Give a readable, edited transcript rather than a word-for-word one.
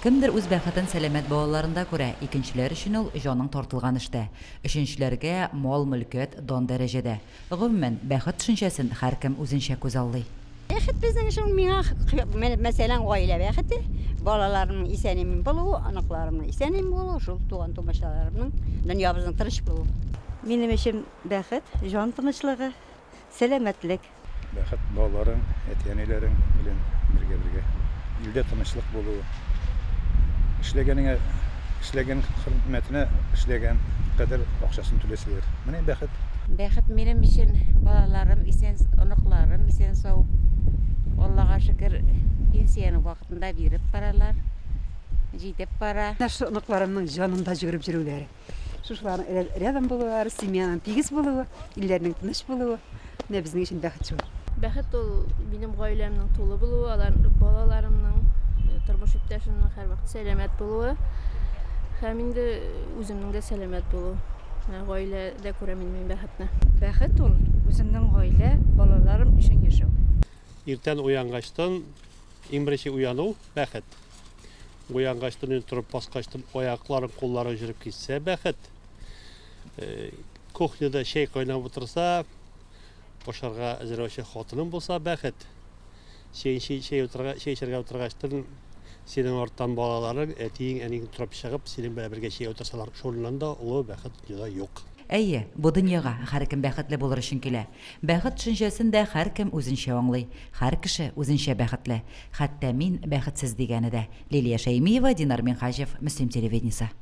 Кемдер үз бәхетен сәламәт балаларында күрә, икенчеләр өчен ул, җаның тартылган эштә. Өченчеләргә, мал-мөлкәт, дан-дәрәҗәдә. Гомумән, бәхет төшенчәсен һәркем үзенчә күзаллый. Бәхет безнең өчен миңа, мәсәлән, гаилә бәхете, балаларымның исән-имин булуы, оныкларымның исән-имин булуы, шул туган-тумачаларымның, дөньябызның тыныч булуы. Минем өчен бәхет, җан тынычлыгы, сәламәтлек. Бәхет, балаларың, әти-әниләрең белән бергә-бергә. Илдә тынычлык булуы. Эшләгәнеңә, эшләгән хөрмәтенә эшләгән кадәр акчасын түләсәләр. Менә бәхет. Бәхет минем өчен балаларым исән, оныкларым исән-сау. Аллага шөкер, пенсияне вакытында биреп баралар. Җитеп бара. Менә шул оныкларымның җанымда җөгереп йөрүләре. Шушыларның рядом булулары, семьяның тигез булуы, илләрнең тыныч булуы, менә безнең өчен бәхет шул. Бәхет ул минем гаиләмнең тулы булуы, алар балаларымның, тормыш иптәшемнең һәрвакыт сәламәт булуы һәм инде үземнең дә сәламәт булу. Менә гаиләдә күрәм инде мин бәхетне. Бәхет ул, үземнең гаилә, балаларым өчен яшәү. Иртән уянгачтан иң беренче уяну, бәхет. Уянгачтын инде торып баскачтын аякларың, кулларың җөреп китсә, бәхет. Э, кухняда чәй кайнап утырса, ашарга әзерләүче хатының булса, бәхет. Чәй, чәй, чәй, утырга, чәй эчәргә утыргачтын синең арттан балаларың, әтиең, әниең торып чыгып, синең белән бергә чәй утырсалар, шуннан да олы бәхет дөньяда юк. Әйе, бу дөньяга һәркем бәхетле булыр өчен килә. Бәхет төшенчәсен дә һәркем үзенчә аңлый. Һәр кеше үзенчә бәхетле. Хәтта мин бәхетсез дигәне дә. Лилия Шәймиева, Динар Минһаҗев, Мөслим телевидениесе.